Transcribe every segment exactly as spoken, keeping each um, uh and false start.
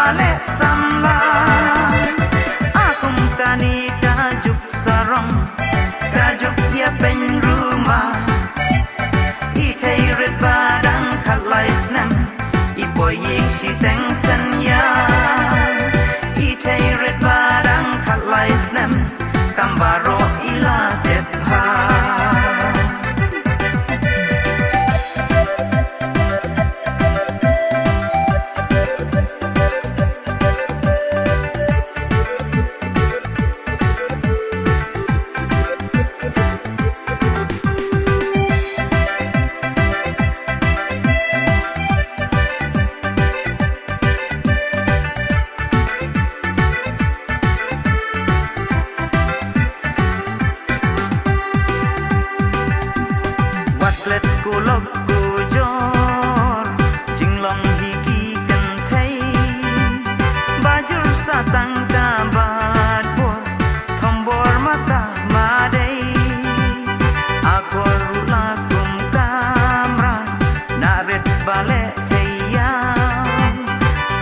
Leh samla, a kum kane ka juk sarong, ka juk ïa pynruma. I thei rit ba dang khatlai snem, i poi ïing shiteng synñia. I thei rit ba dang khatlai snem, kam baroh i la tip bha. Wat klet ku lok ku jor, jinglong hi ki kynthei. Ba jur sa tang ka bad bor, thombor mata madei. Akor ruh la kum kamra, na rit ba leh thei ïa.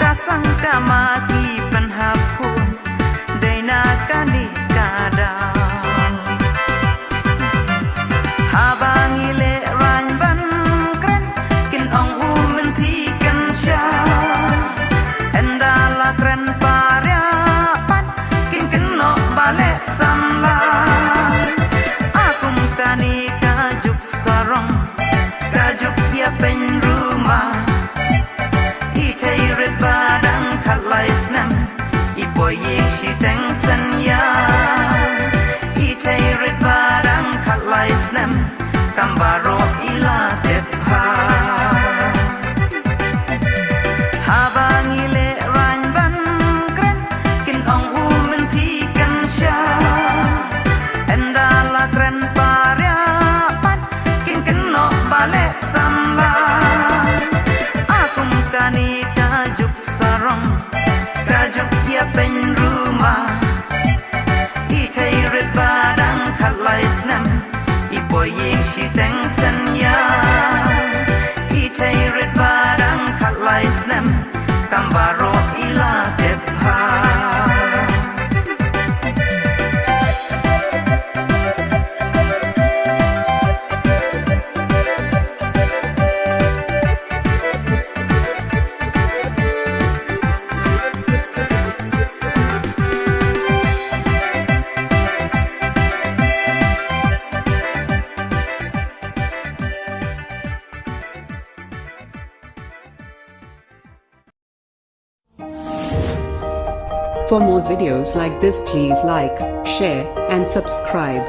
Ka sang ka ma ki pynhap khun, dei na kane ka daw. Haba ngi lehraiñ ban kren, kin ong u mynthi kynsha. Ynda la kren pariah pat, kin kynnoh ba leh samla. A kum kane ka juk sarong, ka juk ïa pynruma. I thei rit ba dang khatlai snem, i poi ïing shiteng synñia. I thei rit ba dang khatlai snem, kam baroh i la tip bha. Haba ngi lehraiñ ban kren, kin ong u mynthi kynsha. Ynda la kren pariah pat, kin kynnoh ba leh samla. A kum kane ka juk sarong, ka juk ïa pynruma. I thei rit ba dang khatlai snem, i poi ïing shiteng synñia. I thei rit ba dang khatlai snem, kam baroh i la tip bha. For more videos like this, please like, share, and subscribe.